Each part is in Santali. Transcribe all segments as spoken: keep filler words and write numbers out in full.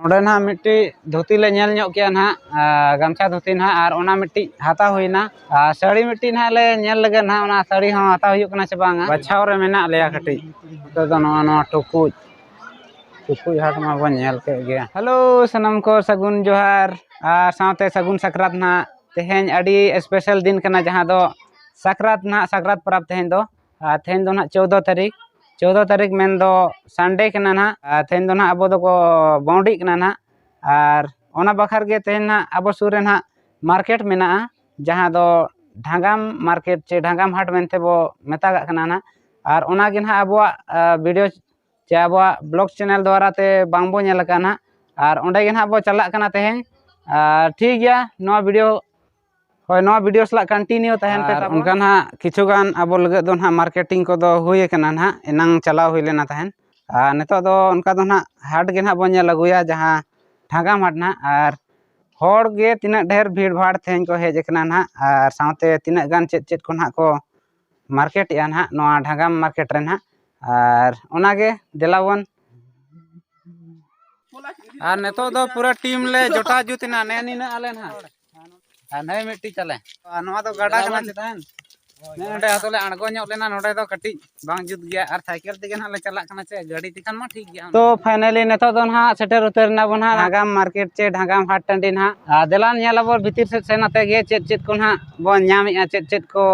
ᱱᱚᱰᱮ ᱱᱟᱦᱟᱜ ᱢᱤᱫᱴᱤᱡ ᱫᱷᱩᱛᱤ ᱞᱮ ᱧᱮᱞ ᱧᱚᱜ ᱠᱮᱜᱼᱟ ᱱᱟᱦᱟᱜ, ᱟᱨ ᱜᱟᱢᱪᱷᱟ ᱫᱷᱩᱛᱤ ᱱᱟᱦᱟᱜ, ᱟᱨ ᱚᱱᱟ ᱢᱤᱫᱴᱤᱡ ᱦᱟᱛᱟᱣ ᱦᱩᱭᱱᱟ᱾ ᱟᱨ ᱥᱟᱹᱲᱤ ᱢᱤᱫᱴᱤᱡ ᱱᱟᱦᱟᱜ ᱞᱮ ᱧᱮᱞ ᱞᱮᱜᱮ ᱱᱟᱦᱟᱜ, ᱚᱱᱟ ᱥᱟᱹᱲᱤ ᱦᱚᱸ ᱦᱟᱛᱟᱣ ᱦᱩᱭᱩᱜ ᱠᱟᱱᱟ ᱥᱮ ᱵᱟᱝᱟ᱾ ᱵᱟᱪᱷᱟᱣ ᱨᱮ ᱢᱮᱱᱟᱜ ᱞᱮᱭᱟ ᱠᱟᱹᱴᱤᱡ᱾ ᱱᱚᱛᱮ ᱫᱚ ᱱᱚᱣᱟ, ᱱᱚᱣᱟ ᱴᱩᱠᱩᱡ, ᱴᱩᱠᱩᱡ ᱦᱟᱴ ᱢᱟᱵᱚᱱ ᱧᱮᱞ ᱠᱮᱫ ᱜᱮᱭᱟ᱾ ᱦᱮᱞᱳ, ᱥᱟᱱᱟᱢ ᱠᱚ ᱥᱟᱹᱜᱩᱱ ᱡᱚᱦᱟᱨ ᱟᱨ ᱥᱟᱶᱛᱮ ᱥᱟᱹᱜᱩᱱ ᱥᱟᱠᱨᱟᱛ ᱱᱟᱦᱟᱜ᱾ ᱛᱮᱦᱮᱧ ᱟᱹᱰᱤ special ᱫᱤᱱ ᱠᱟᱱᱟ, ᱡᱟᱦᱟᱸ ᱫᱚ ᱥᱟᱠᱨᱟᱛ ᱱᱟᱦᱟᱜ, ᱥᱟᱠᱨᱟᱛ ᱯᱚᱨᱚᱵᱽ ᱛᱮᱦᱮᱧ ᱫᱚ᱾ ᱟᱨ ᱛᱮᱦᱮᱧ ᱫᱚ ᱱᱟᱦᱟᱜ ᱪᱳᱫᱽᱫᱚ ᱛᱟᱹᱨᱤᱠᱷ, ᱪᱳᱫᱽᱫᱚ ᱛᱟᱹᱨᱤᱠᱷ ᱢᱮᱱᱫᱚ Sunday ᱠᱟᱱᱟ ᱱᱟᱦᱟᱜ᱾ ᱟᱨ ᱛᱮᱦᱮᱧ ᱫᱚ ᱱᱟᱦᱟᱜ ᱟᱵᱚ ᱫᱚᱠᱚ ᱵᱟᱹᱣᱰᱤᱜ ᱠᱟᱱᱟ ᱱᱟᱦᱟᱜ᱾ ᱟᱨ ᱚᱱᱟ ᱵᱟᱠᱷᱨᱟ ᱜᱮ ᱛᱮᱦᱮᱧ ᱱᱟᱦᱟᱜ ᱟᱵᱚ ᱥᱩᱨ ᱨᱮ ᱱᱟᱦᱟᱜ market ᱢᱮᱱᱟᱜᱼᱟ, ᱡᱟᱦᱟᱸ ᱫᱚ ᱰᱷᱟᱸᱜᱟᱢ market ᱪᱮ ᱰᱷᱟᱸᱜᱟᱢ ᱦᱟᱴ ᱢᱮᱱᱛᱮ ᱵᱚ ᱢᱮᱛᱟᱜᱟᱜ ᱠᱟᱱᱟ ᱱᱟᱦᱟᱜ᱾ ᱟᱨ ᱚᱱᱟ ᱜᱮ ᱱᱟᱦᱟᱜ ᱟᱵᱚᱣᱟᱜ, ᱟ, video ᱪᱮ ᱟᱵᱚᱣᱟᱜ vlog channel ᱫᱣᱟᱨᱟ ᱛᱮ ᱵᱟᱝ ᱵᱚ ᱧᱮᱞ ᱟᱠᱟᱫᱼᱟ ᱱᱟᱦᱟᱜ᱾ ᱟᱨ ᱚᱸᱰᱮ ᱜᱮ ᱱᱟᱦᱟᱜ ᱵᱚ ᱪᱟᱞᱟᱜ ᱠᱟᱱᱟ ᱛᱮᱦᱮᱧ᱾ ᱟᱨ ᱴᱷᱤᱠ ᱜᱮᱭᱟ, ᱱᱚᱣᱟ video, ᱦᱳᱭ, ᱱᱚᱣᱟ video ᱥᱟᱞᱟᱜ continue ᱛᱟᱦᱮᱱ ᱯᱮ ᱟᱨ ᱛᱟᱵᱚᱱ᱾ ᱚᱱᱠᱟ ᱱᱟᱦᱟᱜ ᱠᱤᱪᱷᱩ ᱜᱟᱱ ᱟᱵᱚ ᱞᱟᱹᱜᱤᱫ ᱫᱚ ᱱᱟᱦᱟᱜ marketing ᱠᱚᱫᱚ ᱦᱩᱭ ᱟᱠᱟᱱᱟ ᱱᱟᱦᱟᱜ, ᱮᱱᱟᱝ ᱪᱟᱞᱟᱣ ᱦᱩᱭ ᱞᱮᱱᱟ ᱛᱟᱦᱮᱱ᱾ ᱟᱨ ᱱᱤᱛᱚᱜ ᱫᱚ ᱚᱱᱠᱟ ᱫᱚ ᱱᱟᱦᱟᱜ ᱦᱟᱴ ᱜᱮ ᱱᱟᱦᱟᱜ ᱵᱚᱱ ᱧᱮᱞ ᱟᱹᱜᱩᱭᱟ, ᱡᱟᱦᱟᱸ ᱰᱷᱟᱸᱜᱟᱢ ᱦᱟᱴ ᱱᱟᱦᱟᱜ᱾ ᱟᱨ ᱦᱚᱲ ᱜᱮ ᱛᱤᱱᱟᱹᱜ ᱰᱷᱮᱨ ᱵᱷᱤᱲ ᱵᱷᱟᱲ ᱛᱮᱦᱮᱧ ᱠᱚ ᱦᱮᱡ ᱟᱠᱟᱱᱟ ᱱᱟᱦᱟᱜ, ᱟᱨ ᱥᱟᱶᱛᱮ ᱛᱤᱱᱟᱹᱜ ᱜᱟᱱ ᱪᱮᱫ ᱪᱮᱫ ᱠᱚ ᱱᱟᱦᱟᱜ ᱠᱚ marketᱮᱜᱼᱟ ᱱᱟᱦᱟᱜ ᱱᱚᱣᱟ ᱰᱷᱟᱸᱜᱟᱢ market ᱨᱮ ᱱᱟᱦᱟᱜ᱾ ᱟᱨ ᱚᱱᱟᱜᱮ ᱫᱮᱞᱟ ᱵᱚᱱ᱾ ᱟᱨ ᱱᱤᱛᱚᱜ ᱫᱚ ᱯᱩᱨᱟᱹ team ᱞᱮ ᱡᱚᱴᱟᱣ ᱡᱩᱛ ᱮᱱᱟ, ᱱᱮ ᱱᱤᱱᱟᱹᱜ ᱟᱞᱮ ᱱᱟᱦᱟᱜ᱾ ᱟᱨ ᱱᱮ ᱢᱤᱫᱴᱤᱡ ᱛᱟᱞᱮ᱾ ᱟᱨ ᱱᱚᱣᱟ ᱫᱚ ᱜᱟᱰᱟ ᱠᱟᱱᱟ ᱪᱮᱛᱟᱱ᱾ ᱱᱮ ᱱᱚᱸᱰᱮ ᱟᱫᱚ ᱞᱮ ᱟᱬᱜᱚ ᱧᱚᱜ ᱞᱮᱱᱟ, ᱱᱚᱸᱰᱮ ᱫᱚ ᱠᱟᱹᱴᱤᱡ ᱵᱟᱝ ᱡᱩᱛ ᱜᱮᱭᱟ, ᱟᱨ ᱥᱟᱭᱠᱮᱞ ᱛᱮᱜᱮ ᱱᱟᱦᱟᱜ ᱞᱮ ᱪᱟᱞᱟᱜ ᱠᱟᱱᱟ ᱪᱮ, ᱜᱟᱹᱰᱤ ᱛᱮᱠᱷᱟᱱ ᱢᱟ ᱴᱷᱤᱠ ᱜᱮᱭᱟ᱾ ᱛᱚ finally ᱱᱤᱛᱚᱜ ᱫᱚ ᱱᱟᱦᱟᱜ ᱥᱮᱴᱮᱨ ᱩᱛᱟᱹᱨ ᱮᱱᱟ ᱵᱚᱱ ᱱᱟᱦᱟᱜ ᱰᱷᱟᱸᱜᱟᱢ market ᱪᱮ ᱰᱷᱟᱸᱜᱟᱢ ᱦᱟᱴ ᱴᱟᱺᱰᱤ ᱱᱟᱦᱟᱜ᱾ ᱟᱨ ᱫᱮᱞᱟ ᱧᱮᱞ ᱟᱵᱚᱱ ᱵᱷᱤᱛᱤᱨ ᱥᱮᱫ ᱥᱮᱱ ᱟᱛᱮ ᱜᱮ ᱪᱮᱫ ᱪᱮᱫ ᱠᱚ ᱱᱟᱦᱟᱜ ᱵᱚᱱ ᱧᱟᱢᱮᱜᱼᱟ, ᱪᱮᱫ ᱪᱮᱫ ᱠᱚ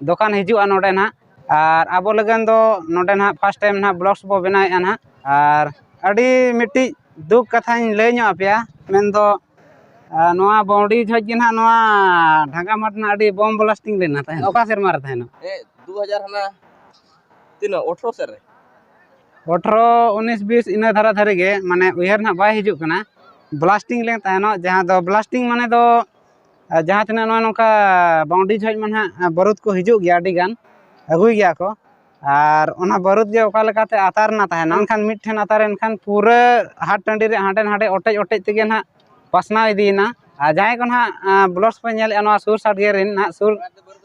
ᱫᱚᱠᱟᱱ ᱦᱤᱡᱩᱜᱼᱟ ᱱᱚᱰᱮ ᱱᱟᱦᱟᱜ᱾ ᱟᱨ ᱟᱵᱚ ᱞᱟᱹᱜᱤᱫ ᱫᱚ ᱱᱚᱰᱮ ᱱᱟᱦᱟᱜ first time ᱱᱟᱦᱟᱜ vlogs ᱵᱚ ᱵᱮᱱᱟᱣᱮᱫᱼᱟ ᱱᱟᱦᱟᱜ᱾ ᱟᱨ ᱟᱹᱰᱤ ᱢᱤᱫᱴᱤᱡ ᱫᱩᱠ ᱠᱟᱛᱷᱟᱧ ᱞᱟᱹᱭ ᱧᱚᱜ ᱟᱯᱮᱭᱟ, ᱢᱮᱱᱫᱚ, ᱟᱨ ᱱᱚᱣᱟ ᱵᱟᱣᱰᱤ ᱡᱚᱦᱚᱡ ᱜᱮ ᱱᱟᱦᱟᱜ ᱱᱚᱣᱟ ᱰᱷᱟᱸᱜᱟ ᱢᱟᱴ ᱱᱟᱦᱟᱜ ᱟᱹᱰᱤ bomb blasting ᱞᱮᱱᱟ ᱛᱟᱦᱮᱸᱫ᱾ ᱚᱠᱟ ᱥᱮᱨᱢᱟ ᱨᱮ ᱛᱟᱦᱮᱱᱟ? ᱮ, ᱫᱩ ᱦᱟᱡᱟᱨ ᱦᱟᱱᱟ ᱛᱤᱱᱟᱹᱜ, ᱟᱴᱷᱨᱚ ᱥᱮᱫ ᱨᱮ? ᱟᱴᱷᱨᱚ, ᱩᱱᱤᱥ, ᱵᱤᱥ, ᱤᱱᱟᱹ ᱫᱷᱟᱨᱟ ᱫᱷᱟᱨᱤ ᱜᱮ, ᱢᱟᱱᱮ ᱩᱭᱦᱟᱹᱨ ᱱᱟᱦᱟᱜ ᱵᱟᱭ ᱦᱤᱡᱩᱜ ᱠᱟᱱᱟ᱾ Blasting ᱞᱮᱱ ᱛᱟᱦᱮᱱᱚᱜ, ᱡᱟᱦᱟᱸ ᱫᱚ blasting ᱢᱟᱱᱮ ᱫᱚ, ᱟᱨ ᱡᱟᱦᱟᱸ ᱛᱤᱱᱟᱹᱜ ᱱᱚᱜᱼᱚᱭ ᱱᱚᱝᱠᱟ ᱵᱟᱣᱰᱤ ᱡᱚᱦᱚᱡ ᱢᱟ ᱱᱟᱦᱟᱜ ᱵᱟᱹᱨᱩᱫ ᱠᱚ ᱦᱤᱡᱩᱜ ᱜᱮᱭᱟ, ᱟᱹᱰᱤ ᱜᱟᱱ ᱟᱹᱜᱩᱭ ᱜᱮᱭᱟ ᱠᱚ᱾ ᱟᱨ ᱚᱱᱟ ᱵᱟᱹᱨᱩᱫ ᱜᱮ ᱚᱠᱟ ᱞᱮᱠᱟᱛᱮ ᱟᱛᱟᱨ ᱮᱱᱟ ᱛᱟᱦᱮᱱᱟ, ᱮᱱᱠᱷᱟᱱ ᱢᱤᱫ ᱴᱷᱮᱱ ᱟᱛᱟᱨ ᱮᱱᱠᱷᱟᱱ ᱯᱩᱨᱟᱹ ᱦᱟᱴ ᱴᱟᱺᱰᱤ ᱨᱮ ᱦᱟᱸᱰᱮ ᱱᱟᱰᱮ ᱚᱴᱮᱡ ᱚᱴᱮᱡ ᱛᱮᱜᱮ ᱱᱟᱦᱟᱜ ᱯᱟᱥᱱᱟᱣ ᱤᱫᱤᱭᱮᱱᱟ᱾ ᱟᱨ ᱡᱟᱦᱟᱸᱭ ᱠᱚ ᱱᱟᱦᱟᱜ, ᱟᱸ, vlogs ᱯᱮ ᱧᱮᱞᱮᱫᱼᱟ ᱱᱚᱣᱟ ᱥᱩᱨ ᱥᱟᱰᱜᱮ ᱨᱮᱱ ᱱᱟᱦᱟᱜ, ᱥᱩᱨ,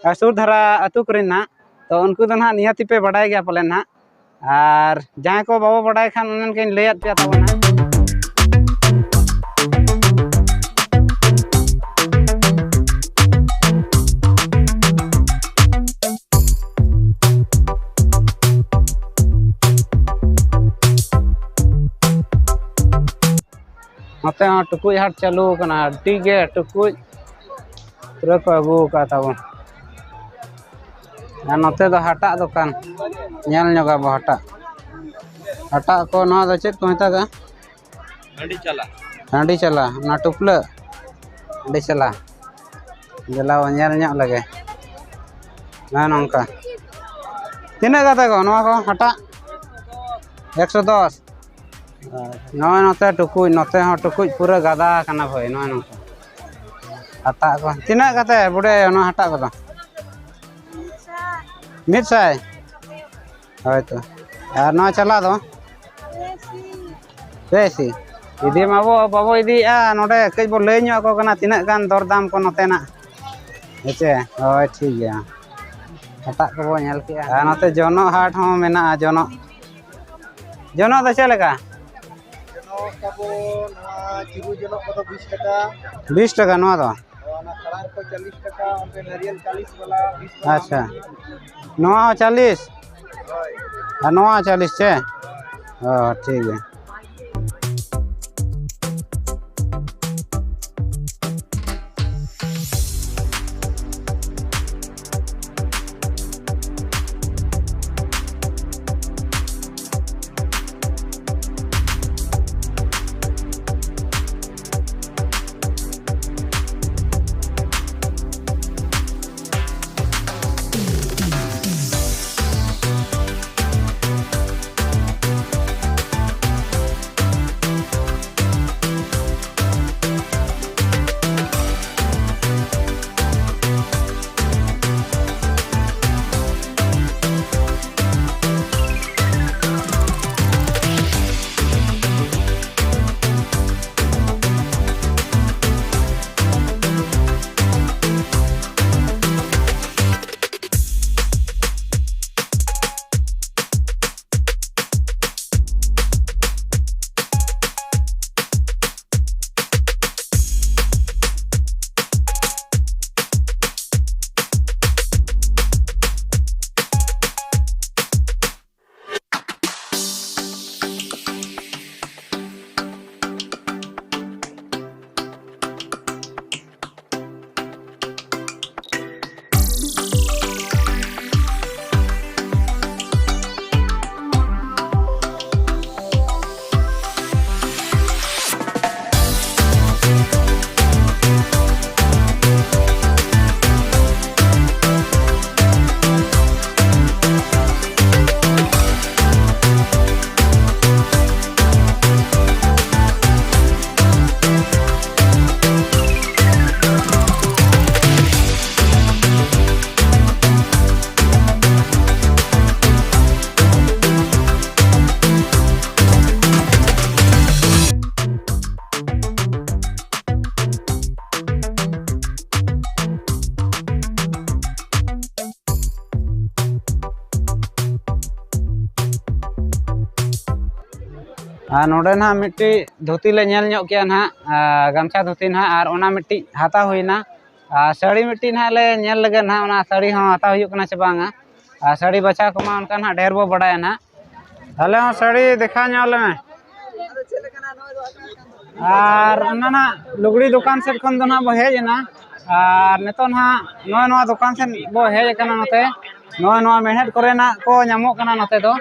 ᱟᱨ ᱥᱩᱨ ᱫᱷᱟᱨᱟ ᱟᱹᱛᱩ ᱠᱚᱨᱮᱱ ᱱᱟᱦᱟᱜ, ᱛᱚ ᱩᱱᱠᱩ ᱫᱚ ᱱᱟᱦᱟᱜ ᱱᱤᱦᱟᱹᱛᱤ ᱯᱮ ᱵᱟᱰᱟᱭ ᱜᱮᱭᱟ ᱯᱟᱞᱮᱱ ᱱᱟᱦᱟᱜ᱾ ᱟᱨ ᱡᱟᱦᱟᱸᱭ ᱠᱚ ᱵᱟᱵᱚ ᱵᱟᱰᱟᱭ ᱠᱷᱟᱱ ᱚᱱᱮ ᱚᱱᱠᱟᱧ ᱞᱟᱹᱭᱟᱫ ᱯᱮᱭᱟ ᱛᱟᱵᱚᱱ ᱱᱟᱦᱟᱜ᱾ ᱱᱚᱛᱮ ᱦᱚᱸ ᱴᱩᱠᱩᱡ ᱦᱟᱴ ᱪᱟᱹᱞᱩ ᱟᱠᱟᱱᱟ, ᱟᱹᱰᱤ ᱜᱮ ᱴᱩᱠᱩᱡ ᱯᱩᱨᱟᱹ ᱠᱚ ᱟᱹᱜᱩ ᱟᱠᱟᱫ ᱛᱟᱵᱚᱱ᱾ ᱟᱨ ᱱᱚᱛᱮ ᱫᱚ ᱦᱟᱴᱟᱜ ᱫᱚᱠᱟᱱ, ᱧᱮᱞ ᱧᱚᱜᱟᱵᱚ ᱦᱟᱴᱟᱜ᱾ ᱦᱟᱴᱟᱜ ᱠᱚ, ᱱᱚᱣᱟ ᱫᱚ ᱪᱮᱫ ᱠᱚ ᱢᱮᱛᱟᱜᱼᱟ? ᱦᱟᱺᱰᱤ ᱪᱟᱞᱟ᱾ ᱦᱟᱺᱰᱤ ᱪᱟᱞᱟ, ᱚᱱᱟ ᱴᱩᱯᱞᱟᱹᱜ ᱦᱟᱺᱰᱤ ᱪᱟᱞᱟ᱾ ᱫᱮᱞᱟ ᱵᱚᱱ ᱧᱮᱞ ᱧᱚᱜ ᱞᱮᱜᱮ᱾ ᱱᱚᱜᱼᱚ ᱱᱚᱝᱠᱟ᱾ ᱛᱤᱱᱟᱹᱜ ᱠᱟᱛᱮ ᱜᱚ ᱱᱚᱣᱟ ᱠᱚ ᱦᱟᱴᱟᱜ? ᱮᱠᱥᱚ ᱫᱚᱥ᱾ ᱱᱚᱜᱼᱚᱭ ᱱᱚᱛᱮ ᱴᱩᱠᱩᱡ, ᱱᱚᱛᱮ ᱦᱚᱸ ᱴᱩᱠᱩᱡ ᱯᱩᱨᱟᱹ ᱜᱟᱫᱟ ᱟᱠᱟᱱᱟ ᱵᱷᱟᱹᱭ᱾ ᱱᱚᱜᱼᱚᱭ ᱱᱚᱝᱠᱟ ᱦᱟᱴᱟᱜ ᱠᱚ᱾ ᱛᱤᱱᱟᱹᱜ ᱠᱟᱛᱮ ᱵᱩᱰᱷᱟᱹ ᱱᱚᱣᱟ ᱦᱟᱴᱟᱜ ᱠᱚᱫᱚ? ᱢᱤᱫ ᱥᱟᱭ᱾ ᱦᱳᱭ ᱛᱚ᱾ ᱟᱨ ᱱᱚᱣᱟ ᱪᱟᱞᱟ ᱫᱚ? ᱯᱮ ᱤᱥᱤ᱾ ᱤᱫᱤ ᱢᱟᱵᱚ ᱵᱟᱵᱚ ᱤᱫᱤᱭᱮᱫᱼᱟ, ᱱᱚᱰᱮ ᱠᱟᱹᱡ ᱵᱚ ᱞᱟᱹᱭ ᱧᱚᱜ ᱟᱠᱚ ᱠᱟᱱᱟ ᱛᱤᱱᱟᱹᱜ ᱜᱟᱱ ᱫᱚᱨᱫᱟᱢ ᱠᱚ ᱱᱚᱛᱮᱱᱟᱜ᱾ ᱦᱮᱸ ᱪᱮ? ᱦᱳᱭ, ᱴᱷᱤᱠ ᱜᱮᱭᱟ᱾ ᱦᱟᱴᱟᱜ ᱠᱚᱵᱚ ᱧᱮᱞ ᱠᱮᱜᱼᱟ᱾ ᱟᱨ ᱱᱚᱛᱮ ᱡᱚᱱᱚᱜ ᱦᱟᱴ ᱦᱚᱸ ᱢᱮᱱᱟᱜᱼᱟ᱾ ᱡᱚᱱᱚᱜ, ᱡᱚᱱᱚᱜ ᱫᱚ ᱪᱮᱫ ᱞᱮᱠᱟ? ᱡᱚᱱᱚᱜ ᱛᱟᱵᱚ ᱱᱚᱣᱟ ᱪᱤᱨᱩ ᱡᱚᱱᱚᱜ ᱠᱚᱫᱚ ᱵᱤᱥ ᱴᱟᱠᱟ᱾ ᱵᱤᱥ ᱴᱟᱠᱟ ᱱᱚᱣᱟ ᱫᱚ? ᱚᱱᱟ ᱠᱷᱟᱲᱟᱝ ᱠᱚ ᱪᱚᱞᱞᱤᱥ ᱴᱟᱠᱟ, ᱚᱱᱛᱮ ᱱᱟᱨᱤᱭᱮᱞ ᱪᱚᱞᱞᱤᱥ ᱵᱟᱞᱟ, ᱵᱤᱥ ᱵᱟᱞᱟ᱾ ᱟᱪᱪᱷᱟ, ᱱᱚᱣᱟ ᱦᱚᱸ ᱪᱚᱞᱞᱤᱥ? ᱦᱳᱭ᱾ ᱟᱨ ᱱᱚᱣᱟ ᱦᱚᱸ ᱪᱚᱞᱞᱤᱥ ᱪᱮ? ᱚ, ᱴᱷᱤᱠ ᱜᱮᱭᱟ᱾ ᱟᱨ ᱱᱚᱰᱮ ᱱᱟᱦᱟᱜ ᱢᱤᱫᱴᱤᱡ ᱫᱷᱩᱛᱤ ᱞᱮ ᱧᱮᱞ ᱧᱚᱜ ᱠᱮᱜᱼᱟ ᱱᱟᱦᱟᱜ, ᱟᱨ ᱜᱟᱢᱪᱷᱟ ᱫᱷᱩᱛᱤ ᱱᱟᱦᱟᱜ, ᱟᱨ ᱚᱱᱟ ᱢᱤᱫᱴᱤᱡ ᱦᱟᱛᱟᱣ ᱦᱩᱭᱱᱟ᱾ ᱟᱨ ᱥᱟᱹᱲᱤ ᱢᱤᱫᱴᱤᱡ ᱱᱟᱦᱟᱜ ᱞᱮ ᱧᱮᱞ ᱞᱮᱜᱮ ᱱᱟᱦᱟᱜ, ᱚᱱᱟ ᱥᱟᱹᱲᱤ ᱦᱚᱸ ᱦᱟᱛᱟᱣ ᱦᱩᱭᱩᱜ ᱠᱟᱱᱟ ᱥᱮ ᱵᱟᱝᱟ᱾ ᱟᱨ ᱥᱟᱹᱲᱤ ᱵᱟᱪᱷᱟᱣ ᱠᱚᱢᱟ ᱚᱱᱠᱟ ᱱᱟᱦᱟᱜ ᱰᱷᱮᱨ ᱵᱚ ᱵᱟᱰᱟᱭᱟ ᱱᱟᱦᱟᱜ᱾ ᱟᱞᱮ ᱦᱚᱸ ᱥᱟᱹᱲᱤ ᱫᱮᱠᱷᱟᱣ ᱧᱚᱜ ᱞᱮᱢᱮ᱾ ᱟᱨ ᱚᱱᱟ ᱱᱟᱦᱟᱜ ᱞᱩᱜᱽᱲᱤ ᱫᱚᱠᱟᱱ ᱥᱮᱫ ᱠᱷᱚᱱ ᱫᱚ ᱱᱟᱦᱟᱜ ᱵᱚ ᱦᱮᱡ ᱮᱱᱟ᱾ ᱟᱨ ᱱᱤᱛᱚᱜ ᱱᱟᱦᱟᱜ ᱱᱚᱜᱼᱚᱭ ᱱᱚᱣᱟ ᱫᱚᱠᱟᱱ ᱥᱮᱫ ᱵᱚ ᱦᱮᱡ ᱟᱠᱟᱱᱟ᱾ ᱱᱚᱛᱮ ᱱᱚᱜᱼᱚᱭ ᱱᱚᱣᱟ ᱢᱮᱬᱦᱮᱫ ᱠᱚᱨᱮᱱᱟᱜ ᱠᱚ ᱧᱟᱢᱚᱜ ᱠᱟᱱᱟ ᱱᱚᱛᱮ ᱫᱚ,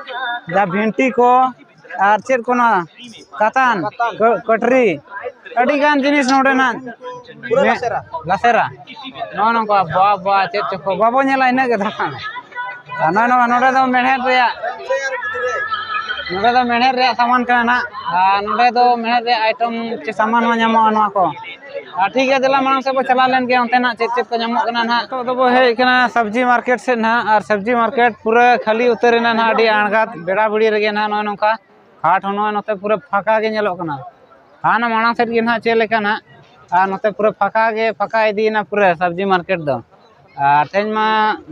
ᱡᱟ ᱵᱷᱤᱱᱴᱤ ᱠᱚ ᱟᱨ ᱪᱮᱫ ᱠᱚ ᱱᱚᱣᱟ ᱠᱟᱛᱟᱱ, ᱠᱟᱹ-, ᱠᱟᱹᱴᱨᱤ, ᱟᱹᱰᱤ ᱜᱟᱱ ᱡᱤᱱᱤᱥ ᱱᱚᱰᱮ ᱱᱟᱦᱟᱜ ᱯᱩᱨᱟᱹ ᱢᱮ-, ᱞᱟᱥᱮᱨᱟ᱾ ᱞᱟᱥᱮᱨᱟ᱾ ᱱᱚᱜᱼᱚ ᱱᱚᱝᱠᱟ ᱵᱟ ᱵᱟ ᱪᱮᱫ ᱪᱚᱠᱚ ᱵᱟᱵᱚ ᱧᱮᱞᱟ ᱤᱱᱟᱹᱜ ᱜᱮ ᱫᱟᱢ᱾ ᱟᱨ ᱱᱚᱜᱼᱚᱭ ᱱᱚᱣᱟ ᱱᱚᱰᱮ ᱫᱚ ᱢᱮᱬᱦᱮᱫ ᱨᱮᱭᱟᱜ, ᱱᱚᱰᱮ ᱫᱚ ᱢᱮᱬᱦᱮᱫ ᱨᱮᱭᱟᱜ ᱥᱟᱢᱟᱱ ᱠᱟᱱᱟ ᱱᱟᱦᱟᱜ᱾ ᱟᱨ ᱱᱚᱰᱮ ᱫᱚ ᱢᱮᱬᱦᱮᱫ ᱨᱮᱭᱟᱜ ᱟᱭᱴᱮᱢ ᱪᱮ ᱥᱟᱢᱟᱱ ᱦᱚᱸ ᱧᱟᱢᱚᱜᱼᱟ ᱱᱚᱣᱟ ᱠᱚ᱾ ᱟᱨ ᱴᱷᱤᱠ ᱜᱮᱭᱟ, ᱫᱮᱞᱟ ᱢᱟᱲᱟᱝ ᱥᱮᱫ ᱵᱚ ᱪᱟᱞᱟᱣ ᱞᱮᱱ ᱜᱮ, ᱚᱱᱛᱮ ᱱᱟᱦᱟᱜ ᱪᱮᱫ ᱪᱮᱫ ᱠᱚ ᱧᱟᱢᱚᱜ ᱠᱟᱱᱟ ᱱᱟᱦᱟᱜ᱾ ᱱᱤᱛᱚᱜ ᱫᱚᱵᱚ ᱦᱮᱡ ᱟᱠᱟᱱᱟ ᱥᱚᱵᱽᱡᱤ ᱢᱟᱨᱠᱮᱴ ᱥᱮᱫ ᱱᱟᱦᱟᱜ, ᱟᱨ ᱥᱚᱵᱽᱡᱤ ᱢᱟᱨᱠᱮᱴ ᱯᱩᱨᱟᱹ ᱠᱷᱟᱹᱞᱤ ᱩᱛᱟᱹᱨ ᱮᱱᱟ ᱱᱟᱦᱟᱜ᱾ ᱟᱹᱰᱤ ᱟᱬᱜᱟᱛ ᱵᱮᱲᱟ ᱵᱮᱲᱤ ᱨᱮᱜᱮ ᱱᱟᱦᱟᱜ ᱱᱚᱜᱼᱚᱭ ᱱᱚᱝᱠᱟ ᱦᱟᱴ ᱦᱚᱸ ᱱᱚᱜᱼᱚᱭ ᱱᱚᱛᱮ ᱯᱩᱨᱟᱹ ᱯᱷᱟᱸᱠᱟ ᱜᱮ ᱧᱮᱞᱚᱜ ᱠᱟᱱᱟ᱾ ᱦᱟᱱᱟ ᱢᱟᱲᱟᱝ ᱥᱮᱫ ᱜᱮ ᱱᱟᱦᱟᱜ ᱪᱮᱫ ᱞᱮᱠᱟ ᱱᱟᱦᱟᱜ, ᱟᱨ ᱱᱚᱛᱮ ᱯᱩᱨᱟᱹ ᱯᱷᱟᱸᱠᱟ ᱜᱮ ᱯᱷᱟᱸᱠᱟ ᱤᱫᱤᱭᱮᱱᱟ ᱯᱩᱨᱟᱹ ᱥᱚᱵᱽᱡᱤ ᱢᱟᱨᱠᱮᱴ ᱫᱚ᱾ ᱟᱨ ᱛᱮᱦᱮᱧ ᱢᱟ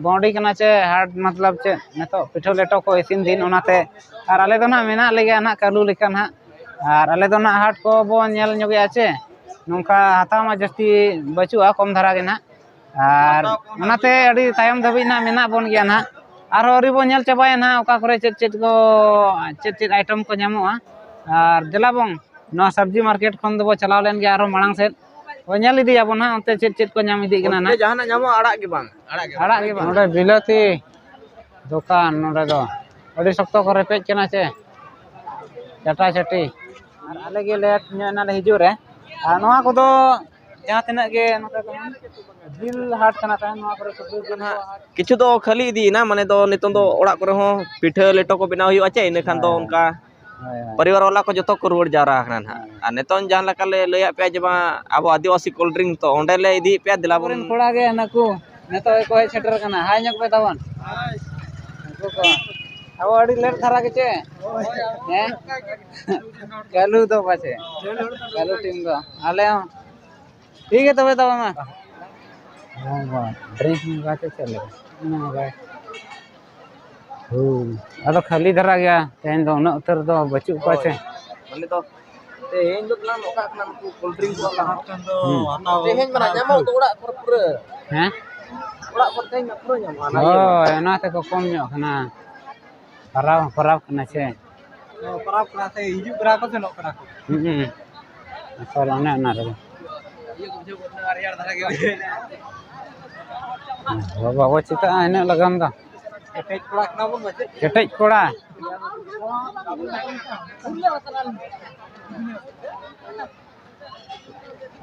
ᱵᱟᱹᱣᱰᱤ ᱠᱟᱱᱟ ᱪᱮ ᱦᱟᱴ, ᱢᱚᱛᱞᱚᱵ ᱪᱮᱫ ᱱᱤᱛᱚᱜ ᱯᱤᱴᱷᱟᱹ ᱞᱮᱴᱚ ᱠᱚ ᱤᱥᱤᱱ ᱫᱤᱱ, ᱚᱱᱟᱛᱮ ᱟᱨ ᱟᱞᱮ ᱫᱚ ᱱᱟᱦᱟᱜ ᱢᱮᱱᱟᱜ ᱞᱮᱜᱮᱭᱟ ᱱᱟᱦᱟᱜ ᱠᱟᱹᱞᱩ ᱞᱮᱠᱟ ᱱᱟᱦᱟᱜ᱾ ᱟᱨ ᱟᱞᱮ ᱫᱚ ᱱᱟᱦᱟᱜ ᱦᱟᱴ ᱠᱚ ᱵᱚ ᱧᱮᱞ ᱧᱚᱜᱮᱜᱼᱟ ᱪᱮ, ᱱᱚᱝᱠᱟ ᱦᱟᱛᱟᱣ ᱢᱟ ᱡᱟᱹᱥᱛᱤ ᱵᱟᱹᱪᱩᱜᱼᱟ, ᱠᱚᱢ ᱫᱷᱟᱨᱟ ᱜᱮ ᱱᱟᱦᱟᱜ᱾ ᱟᱨ ᱚᱱᱟᱛᱮ ᱟᱹᱰᱤ ᱛᱟᱭᱚᱢ ᱫᱷᱟᱹᱵᱤᱡ ᱱᱟᱦᱟᱜ ᱢᱮᱱᱟᱜ ᱵᱚᱱ ᱜᱮᱭᱟ ᱱᱟᱦᱟᱜ᱾ ᱟᱨᱦᱚᱸ ᱟᱹᱣᱨᱤ ᱵᱚᱱ ᱧᱮᱞ ᱪᱟᱵᱟᱭᱟ ᱱᱟᱦᱟᱜ ᱚᱠᱟ ᱠᱚᱨᱮ ᱪᱮᱫ ᱪᱮᱫ ᱠᱚ, ᱪᱮᱫ ᱪᱮᱫ ᱟᱭᱴᱮᱢ ᱠᱚ ᱧᱟᱢᱚᱜᱼᱟ᱾ ᱟᱨ ᱫᱮᱞᱟ ᱵᱚᱱ ᱱᱚᱣᱟ ᱥᱚᱵᱽᱡᱤ ᱢᱟᱨᱠᱮᱴ ᱠᱷᱚᱱ ᱫᱚᱵᱚ ᱪᱟᱞᱟᱣ ᱞᱮᱱ ᱜᱮ, ᱟᱨᱦᱚᱸ ᱢᱟᱲᱟᱝ ᱥᱮᱫ ᱵᱚ ᱧᱮᱞ ᱤᱫᱤᱭᱟᱵᱚᱱ ᱱᱟᱦᱟᱜ ᱚᱱᱛᱮ ᱪᱮᱫ ᱪᱮᱫ ᱠᱚ ᱧᱟᱢ ᱤᱫᱤᱜ ᱠᱟᱱᱟ ᱚᱱᱛᱮ ᱱᱟᱦᱟᱜ᱾ ᱡᱟᱦᱟᱱᱟᱜ ᱧᱟᱢᱚᱜᱼᱟ, ᱟᱲᱟᱜ ᱜᱮ ᱵᱟᱝ? ᱟᱲᱟᱜ ᱜᱮ ᱵᱟᱝ᱾ ᱟᱲᱟᱜ ᱜᱮ ᱵᱟᱝ᱾ ᱱᱚᱰᱮ ᱵᱤᱞᱟᱹᱛᱤ ᱫᱚᱠᱟᱱ, ᱱᱚᱰᱮ ᱫᱚ ᱟᱹᱰᱤ ᱥᱚᱠᱛᱚ ᱠᱚ ᱨᱮᱯᱮᱡ ᱠᱟᱱᱟ ᱪᱮ, ᱪᱟᱴᱟ ᱪᱟᱹᱴᱤ᱾ ᱟᱨ ᱟᱞᱮ ᱜᱮ ᱞᱮᱴ ᱧᱚᱜ ᱮᱱᱟᱞᱮ ᱦᱤᱡᱩᱜ ᱨᱮ᱾ ᱟᱨ ᱱᱚᱣᱟ ᱠᱚᱫᱚ ᱡᱟᱦᱟᱸ ᱛᱤᱱᱟᱹᱜ ᱜᱮ ᱱᱚᱛᱮ ᱛᱟᱦᱮᱱ, ᱡᱤᱞ ᱦᱟᱴ ᱠᱟᱱᱟ ᱛᱟᱦᱮᱱ, ᱱᱚᱣᱟ ᱠᱚᱨᱮ ᱥᱩᱠᱨᱤ ᱡᱤᱞ ᱠᱚ ᱦᱟᱴ᱾ ᱠᱤᱪᱷᱩ ᱫᱚ ᱠᱷᱟᱹᱞᱤ ᱤᱫᱤᱭᱮᱱᱟ, ᱢᱟᱱᱮ ᱫᱚ ᱱᱤᱛᱚᱝ ᱫᱚ ᱚᱲᱟᱜ ᱠᱚᱨᱮ ᱦᱚᱸ ᱯᱤᱴᱷᱟᱹ ᱞᱮᱴᱚ ᱠᱚ ᱵᱮᱱᱟᱣ ᱦᱩᱭᱩᱜᱼᱟ ᱪᱮ, ᱤᱱᱟᱹ ᱠᱷᱟᱱ ᱫᱚ ᱦᱳᱭ᱾ ᱚᱱᱠᱟ ᱦᱳᱭ, ᱦᱳᱭ᱾ ᱯᱚᱨᱤᱵᱟᱨ ᱣᱟᱞᱟ ᱠᱚ ᱡᱚᱛᱚ ᱠᱚ ᱨᱩᱣᱟᱹᱲ ᱡᱟᱣᱨᱟ ᱟᱠᱟᱱᱟ ᱱᱟᱦᱟᱜ᱾ ᱦᱳᱭ᱾ ᱟᱨ ᱱᱤᱛᱚᱝ ᱡᱟᱦᱟᱸ ᱞᱮᱠᱟ ᱞᱮ ᱞᱟᱹᱭᱟᱫ ᱯᱮᱭᱟ ᱡᱮ ᱵᱟᱝ ᱟᱵᱚ ᱟᱹᱫᱤᱵᱟᱹᱥᱤ ᱠᱳᱞᱰ ᱰᱨᱤᱝᱠ, ᱛᱚ ᱚᱸᱰᱮ ᱞᱮ ᱤᱫᱤᱭᱮᱫ ᱯᱮᱭᱟ, ᱫᱮᱞᱟ ᱵᱚᱱ᱾ ᱟᱵᱚᱨᱮᱱ ᱠᱚᱲᱟ ᱜᱮ ᱱᱩᱠᱩ ᱱᱤᱛᱚᱜ ᱜᱮᱠᱚ ᱦᱮᱡ ᱥᱮᱴᱮᱨ ᱟᱠᱟᱱᱟ, ᱦᱟᱭ ᱧᱚᱜ ᱯᱮ ᱛᱟᱵᱚᱱ᱾ ᱱᱩᱠᱩ ᱠᱚ ᱟᱵᱚ ᱟᱹᱰᱤ ᱞᱮᱴ ᱫᱷᱟᱨᱟ ᱜᱮ ᱪᱮ? ᱦᱮᱸ? ᱠᱟᱹᱞᱩ ᱫᱚ ᱯᱟᱪᱮ, ᱠᱟᱹᱞᱩ ᱴᱤᱢ ᱫᱚ ᱟᱞᱮ ᱦᱚᱸ᱾ ᱴᱷᱤᱠ ᱜᱮᱭᱟ ᱛᱚᱵᱮ, ᱛᱚᱵᱮ ᱢᱟ᱾ ᱦᱮᱸ, ᱵᱟ, ᱰᱨᱤᱝᱠ ᱧᱩ ᱠᱟᱛᱮ ᱪᱮᱫ ᱞᱮᱠᱟ? ᱦᱮᱸ, ᱵᱟᱭ᱾ ᱦᱳᱭ, ᱟᱫᱚ ᱠᱷᱟᱹᱞᱤ ᱫᱷᱟᱨᱟ ᱜᱮᱭᱟ ᱛᱮᱦᱮᱧ ᱫᱚ, ᱩᱱᱟᱹᱜ ᱩᱛᱟᱹᱨ ᱫᱚ ᱵᱟᱹᱪᱩᱜ ᱠᱚᱣᱟ ᱪᱮ᱾ ᱢᱟᱱᱮ ᱫᱚ ᱛᱮᱦᱮᱧ ᱫᱚ ᱛᱟᱞᱟᱝ ᱱᱚᱝᱠᱟ ᱠᱟᱱᱟ, ᱱᱩᱠᱩ ᱠᱳᱞᱰ ᱰᱨᱤᱝᱠ ᱠᱚ ᱛᱟᱞᱟᱝ᱾ ᱦᱩᱸ᱾ ᱛᱮᱦᱮᱧ ᱢᱟ ᱧᱟᱢᱚᱜ ᱫᱚ ᱚᱲᱟᱜ ᱠᱚᱨᱮ ᱯᱩᱨᱟᱹ᱾ ᱦᱮᱸ? ᱚᱲᱟᱜ ᱠᱚᱨᱮ ᱛᱮᱦᱮᱧ ᱢᱟ ᱯᱩᱨᱟᱹ ᱧᱟᱢᱚᱜᱼᱟ, ᱚᱱᱟ ᱤᱭᱟᱹ ᱦᱳᱭ, ᱚᱱᱟ ᱛᱮᱠᱚ ᱠᱚᱢ ᱧᱚᱜ ᱠᱟᱱᱟ᱾ ᱯᱟᱨᱟᱵᱽ, ᱯᱟᱨᱟᱵᱽ ᱠᱟᱱᱟ ᱥᱮ? ᱦᱮᱸ, ᱯᱟᱨᱟᱵᱽ ᱠᱟᱱᱟ ᱥᱮ, ᱦᱤᱡᱩᱜ ᱠᱟᱱᱟ ᱠᱚ, ᱥᱮᱱᱚᱜ ᱠᱟᱱᱟ ᱠᱚ᱾ ᱦᱩᱸ, ᱦᱩᱸ᱾ ᱟᱥᱚᱞ ᱚᱱᱮ ᱚᱱᱟ ᱨᱮᱜᱮ᱾ ᱤᱭᱟᱹ ᱠᱚ ᱵᱩᱡᱷᱟᱹᱣ ᱜᱚᱫ ᱮᱱᱟ, ᱨᱮᱭᱟᱲ ᱫᱷᱟᱨᱟ ᱜᱮ ᱵᱩᱡᱷᱟᱹᱣ ᱮᱱᱟ᱾ ᱵᱟᱵᱟ, ᱵᱟᱵᱚ ᱪᱤᱠᱟᱹᱜᱼᱟ ᱤᱱᱟᱹᱜ ᱞᱚᱜᱚᱱ ᱫᱚ᱾ ᱠᱮᱴᱮᱡ ᱠᱚᱲᱟ ᱠᱟᱱᱟ ᱵᱚᱱ ᱯᱟᱪᱮᱫ᱾ ᱠᱮᱴᱮᱡ ᱠᱚᱲᱟ᱾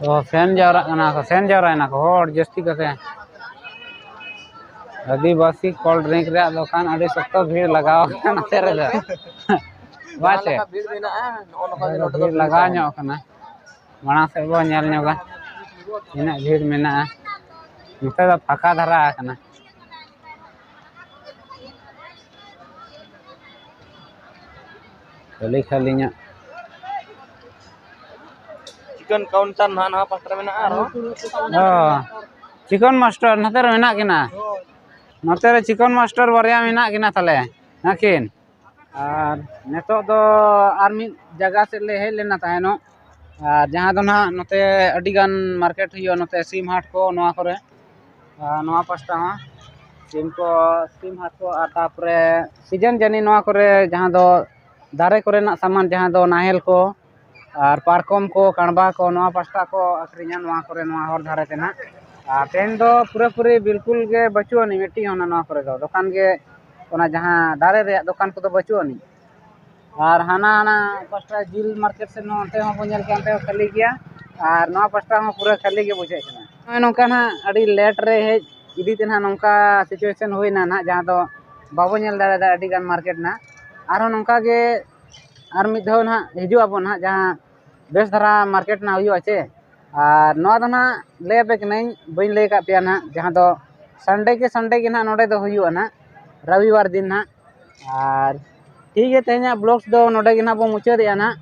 ᱚ, ᱥᱮᱱ ᱡᱟᱣᱨᱟᱜ ᱠᱟᱱᱟ ᱠᱚ, ᱥᱮᱱ ᱡᱟᱣᱨᱟᱭᱮᱱᱟ ᱠᱚ ᱦᱚᱲ ᱡᱟᱹᱥᱛᱤ ᱠᱟᱛᱮ᱾ ᱟᱹᱫᱤᱵᱟᱹᱥᱤ ᱠᱳᱞᱰ ᱰᱨᱤᱝᱠ ᱨᱮᱭᱟᱜ ᱫᱚᱠᱟᱱ, ᱟᱹᱰᱤ ᱥᱚᱠᱛᱚ ᱵᱷᱤᱲ ᱞᱟᱜᱟᱣ ᱟᱠᱟᱱᱟ ᱱᱚᱛᱮ ᱨᱮᱫᱚ᱾ ᱵᱟᱝ ᱡᱟᱦᱟᱸ ᱥᱮ? ᱞᱮᱠᱟ ᱵᱷᱤᱲ ᱢᱮᱱᱟᱜᱼᱟ, ᱱᱚᱜᱼᱚ ᱱᱚᱝᱠᱟ ᱜᱮ ᱱᱚᱰᱮ ᱫᱚ ᱵᱷᱤᱲ ᱵᱷᱤᱲ ᱞᱟᱜᱟᱣ ᱛᱟᱦᱮᱱᱟ᱾ ᱧᱚᱜ ᱠᱟᱱᱟ᱾ ᱢᱟᱲᱟᱝ ᱥᱮᱫ ᱵᱚᱱ ᱧᱮᱞ ᱧᱚᱜᱟ, ᱛᱤᱱᱟᱹᱜ ᱵᱷᱤᱲ ᱢᱮᱱᱟᱜᱼᱟ᱾ ᱱᱚᱛᱮ ᱫᱚ ᱯᱷᱟᱸᱠᱟ ᱫᱷᱟᱨᱟ ᱟᱠᱟᱱᱟ, ᱠᱷᱟᱹᱞᱤ ᱠᱷᱟᱹᱞᱤ ᱧᱚᱜ᱾ ᱪᱤᱠᱮᱱ ᱠᱟᱣᱩᱱᱴᱟᱨ ᱱᱟᱦᱟᱜ ᱱᱟᱣᱟ ᱯᱟᱥᱴᱟ ᱨᱮ ᱢᱮᱱᱟᱜᱼᱟ ᱟᱨᱦᱚᱸ᱾ ᱚ, ᱪᱤᱠᱚᱱ ᱢᱟᱥᱴᱟᱨ ᱱᱚᱛᱮ ᱨᱮ ᱢᱮᱱᱟᱜ ᱠᱤᱱᱟ᱾ ᱱᱚᱛᱮ ᱨᱮ ᱪᱤᱠᱚᱱ ᱢᱟᱥᱴᱟᱨ ᱵᱟᱨᱭᱟ ᱢᱮᱱᱟᱜ ᱠᱤᱱᱟ ᱛᱟᱞᱮ, ᱱᱟᱠᱤᱱ᱾ ᱟᱨ ᱱᱤᱛᱚᱜ ᱫᱚ ᱟᱨ ᱢᱤᱫ ᱡᱟᱭᱜᱟ ᱥᱮᱫ ᱞᱮ ᱦᱮᱡ ᱞᱮᱱᱟ ᱛᱟᱦᱮᱱᱚᱜ, ᱟᱨ ᱡᱟᱦᱟᱸ ᱫᱚ ᱱᱟᱦᱟᱜ ᱱᱚᱛᱮ ᱟᱹᱰᱤᱜᱟᱱ ᱢᱟᱨᱠᱮᱴ ᱦᱩᱭᱩᱜᱼᱟ, ᱱᱚᱛᱮ ᱥᱤᱢ ᱦᱟᱴ ᱠᱚ ᱱᱚᱣᱟ ᱠᱚᱨᱮ, ᱟᱨ ᱱᱚᱣᱟ ᱯᱟᱥᱴᱟ ᱦᱚᱸ ᱥᱤᱢ ᱠᱚ, ᱥᱤᱢ ᱦᱟᱴ ᱠᱚ, ᱟᱨ ᱛᱟᱨᱯᱚᱨᱮ ᱥᱤᱡᱮᱱ ᱡᱟᱹᱱᱤ ᱱᱚᱣᱟ ᱠᱚᱨᱮ ᱡᱟᱦᱟᱸ ᱫᱚ ᱫᱟᱨᱮ ᱠᱚᱨᱮᱱᱟᱜ ᱥᱟᱢᱟᱱ, ᱡᱟᱦᱟᱸ ᱫᱚ ᱱᱟᱦᱮᱞ ᱠᱚ ᱟᱨ ᱯᱟᱨᱠᱚᱢ ᱠᱚ, ᱠᱟᱬᱵᱟ ᱠᱚ, ᱱᱚᱣᱟ ᱯᱟᱥᱴᱟ ᱠᱚ ᱟᱹᱠᱷᱨᱤᱧᱟ, ᱱᱚᱣᱟ ᱠᱚᱨᱮ, ᱱᱚᱣᱟ ᱦᱚᱨ ᱫᱷᱟᱨᱮ ᱛᱮ ᱱᱟᱦᱟᱜ᱾ ᱟᱨ ᱛᱮᱦᱮᱧ ᱫᱚ ᱯᱩᱨᱟᱹᱯᱩᱨᱤ ᱵᱤᱞᱠᱩᱞ ᱜᱮ ᱵᱟᱹᱪᱩᱜ ᱟᱹᱱᱤᱡ ᱢᱤᱫᱴᱤᱡ ᱦᱚᱸ ᱱᱚᱣᱟ ᱠᱚᱨᱮ ᱫᱚ, ᱫᱚᱠᱟᱱ ᱜᱮ, ᱚᱱᱟ ᱡᱟᱦᱟᱸ ᱫᱟᱨᱮ ᱨᱮᱭᱟᱜ ᱫᱚᱠᱟᱱ ᱠᱚᱫᱚ ᱵᱟᱹᱪᱩᱜ ᱟᱹᱱᱤᱡ᱾ ᱟᱨ ᱦᱟᱱᱟ, ᱦᱟᱱᱟ ᱯᱟᱥᱴᱟ ᱡᱤᱞ ᱢᱟᱨᱠᱮᱴ ᱥᱮᱫ ᱦᱚᱸ, ᱚᱱᱛᱮ ᱦᱚᱸ ᱵᱚᱱ ᱧᱮᱞ ᱠᱮᱜᱼᱟ, ᱚᱱᱛᱮ ᱦᱚᱸ ᱠᱷᱟᱹᱞᱤ ᱜᱮᱭᱟ᱾ ᱟᱨ ᱱᱚᱣᱟ ᱯᱟᱥᱴᱟ ᱦᱚᱸ ᱯᱩᱨᱟᱹ ᱠᱷᱟᱹᱞᱤ ᱜᱮ ᱵᱩᱡᱷᱟᱹᱜ ᱠᱟᱱᱟ᱾ ᱱᱚᱜᱼᱚᱭ ᱱᱚᱝᱠᱟ ᱱᱟᱦᱟᱜ ᱟᱹᱰᱤ ᱞᱮᱴ ᱨᱮ ᱦᱮᱡ ᱤᱫᱤ ᱛᱮ ᱱᱟᱦᱟᱜ ᱱᱚᱝᱠᱟ ᱥᱤᱪᱩᱭᱮᱥᱚᱱ ᱦᱩᱭᱱᱟ ᱱᱟᱦᱟᱜ, ᱡᱟᱦᱟᱸ ᱫᱚ ᱵᱟᱵᱚ ᱧᱮᱞ ᱫᱟᱲᱮᱭᱟᱫᱟ ᱟᱹᱰᱤ ᱜᱟᱱ ᱢᱟᱨᱠᱮᱴ ᱱᱟᱦᱟᱜ᱾ ᱟᱨᱦᱚᱸ ᱱᱚᱝᱠᱟ ᱜᱮ ᱟᱨ ᱢᱤᱫ ᱫᱷᱟᱣ ᱱᱟᱦᱟᱜ ᱦᱤᱡᱩᱜ ᱟᱵᱚᱱ ᱱᱟᱦᱟᱜ, ᱡᱟᱦᱟᱸ ᱵᱮᱥ ᱫᱷᱟᱨᱟ ᱢᱟᱨᱠᱮᱴ ᱱᱟᱦᱟᱜ ᱦᱩᱭᱩᱜᱼᱟ ᱪᱮ᱾ ᱟᱨ ᱱᱚᱣᱟ ᱫᱚ ᱱᱟᱦᱟᱜ ᱞᱟᱹᱭ ᱟᱯᱮ ᱠᱟᱹᱱᱟᱹᱧ, ᱵᱟᱹᱧ ᱞᱟᱹᱭ ᱟᱠᱟᱫ ᱯᱮᱭᱟ ᱱᱟᱦᱟᱜ, ᱡᱟᱦᱟᱸ ᱫᱚ ᱥᱟᱱᱰᱮ ᱠᱮ ᱥᱟᱱᱰᱮ ᱜᱮ ᱱᱟᱦᱟᱜ ᱱᱚᱰᱮ ᱫᱚ ᱦᱩᱭᱩᱜᱼᱟ ᱱᱟᱦᱟᱜ, ᱨᱚᱵᱤᱵᱟᱨ ᱫᱤᱱ ᱱᱟᱦᱟᱜ᱾ ᱟᱨ ᱴᱷᱤᱠ ᱜᱮᱭᱟ, ᱛᱮᱦᱮᱧᱟᱜ ᱵᱞᱚᱜᱥ ᱫᱚ ᱱᱚᱰᱮ ᱜᱮ ᱱᱟᱦᱟᱜ ᱵᱚᱱ ᱢᱩᱪᱟᱹᱫᱮᱜᱼᱟ ᱱᱟᱦᱟᱜ᱾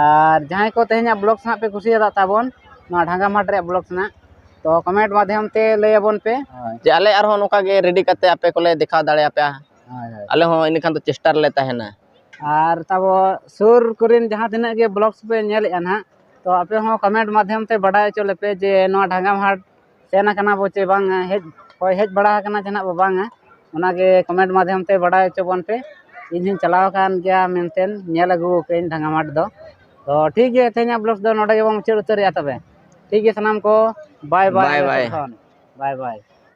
ᱟᱨ ᱡᱟᱦᱟᱸᱭ ᱠᱚ ᱛᱮᱦᱮᱧᱟᱜ ᱵᱞᱚᱜᱥ ᱱᱟᱦᱟᱜ ᱯᱮ ᱠᱩᱥᱤᱭᱟᱫᱟ ᱛᱟᱵᱚᱱ, ᱱᱚᱣᱟ ᱰᱷᱟᱸᱜᱟ ᱢᱟᱴ ᱨᱮᱭᱟᱜ ᱵᱞᱚᱜᱥ ᱱᱟᱦᱟᱜ, ᱛᱚ ᱠᱚᱢᱮᱱᱴ ᱢᱟᱫᱽᱫᱷᱚᱢ ᱛᱮ ᱞᱟᱹᱭ ᱟᱵᱚᱱ ᱯᱮ᱾ ᱦᱳᱭ᱾ ᱡᱮ ᱟᱞᱮ ᱟᱨᱦᱚᱸ ᱱᱚᱝᱠᱟ ᱜᱮ ᱨᱮᱰᱤ ᱠᱟᱛᱮ ᱟᱯᱮ ᱠᱚᱞᱮ ᱫᱮᱠᱷᱟᱣ ᱫᱟᱲᱮᱭᱟᱯᱮᱭᱟ᱾ ᱦᱳᱭ, ᱦᱳᱭ᱾ ᱟᱞᱮ ᱦᱚᱸ ᱤᱱᱟᱹ ᱠᱷᱟᱱ ᱫᱚ ᱪᱮᱥᱴᱟ ᱨᱮᱞᱮ ᱛᱟᱦᱮᱱᱟ᱾ ᱟᱨ ᱛᱟᱵᱚ ᱥᱩᱨ ᱠᱚᱨᱮᱱ ᱡᱟᱦᱟᱸ ᱛᱤᱱᱟᱹᱜ ᱜᱮ ᱵᱞᱚᱜᱽᱥ ᱯᱮ ᱧᱮᱞᱮᱫᱼᱟ ᱱᱟᱦᱟᱜ, ᱛᱚ ᱟᱯᱮ ᱦᱚᱸ ᱠᱚᱢᱮᱱᱴ ᱢᱟᱫᱽᱫᱷᱚᱢ ᱛᱮ ᱵᱟᱰᱟᱭ ᱦᱚᱪᱚ ᱞᱮᱯᱮ ᱡᱮ ᱱᱚᱣᱟ ᱰᱷᱟᱝᱜᱟᱢ ᱦᱟᱴ ᱥᱮᱱ ᱟᱠᱟᱱᱟ ᱵᱚ ᱪᱮ ᱵᱟᱝᱟ, ᱦᱮᱡ, ᱦᱳᱭ, ᱦᱮᱡ ᱵᱟᱲᱟ ᱟᱠᱟᱱᱟ ᱪᱮ ᱱᱟᱦᱟᱜ ᱵᱚ ᱵᱟᱝᱟ, ᱚᱱᱟᱜᱮ ᱠᱚᱢᱮᱱᱴ ᱢᱟᱫᱽᱫᱷᱚᱢ ᱛᱮ ᱵᱟᱰᱟᱭ ᱦᱚᱪᱚ ᱵᱚᱱ ᱯᱮ᱾ ᱤᱧ ᱦᱚᱸᱧ ᱪᱟᱞᱟᱣ ᱟᱠᱟᱱ ᱜᱮᱭᱟ ᱢᱮᱱᱛᱮ ᱧᱮᱞ ᱟᱹᱜᱩ ᱟᱠᱟᱫᱟᱹᱧ ᱰᱷᱟᱝᱜᱟᱢ ᱦᱟᱴ ᱫᱚ᱾ ᱛᱚ ᱴᱷᱤᱠ ᱜᱮᱭᱟ, ᱛᱮᱦᱮᱧᱟᱜ ᱵᱞᱚᱜᱽᱥ ᱫᱚ ᱱᱚᱰᱮ ᱜᱮᱵᱚᱱ ᱢᱩᱪᱟᱹᱫ ᱩᱛᱟᱹᱨᱮᱜᱼᱟ ᱛᱚᱵᱮ᱾ ᱴᱷᱤᱠ ᱜᱮᱭᱟ ᱥᱟᱱᱟᱢ ᱠᱚ, ᱵᱟᱭ ᱵᱟᱭ᱾ ᱵᱟᱭ ᱵᱟᱭ᱾ ᱵᱟᱭ ᱵᱟᱭ᱾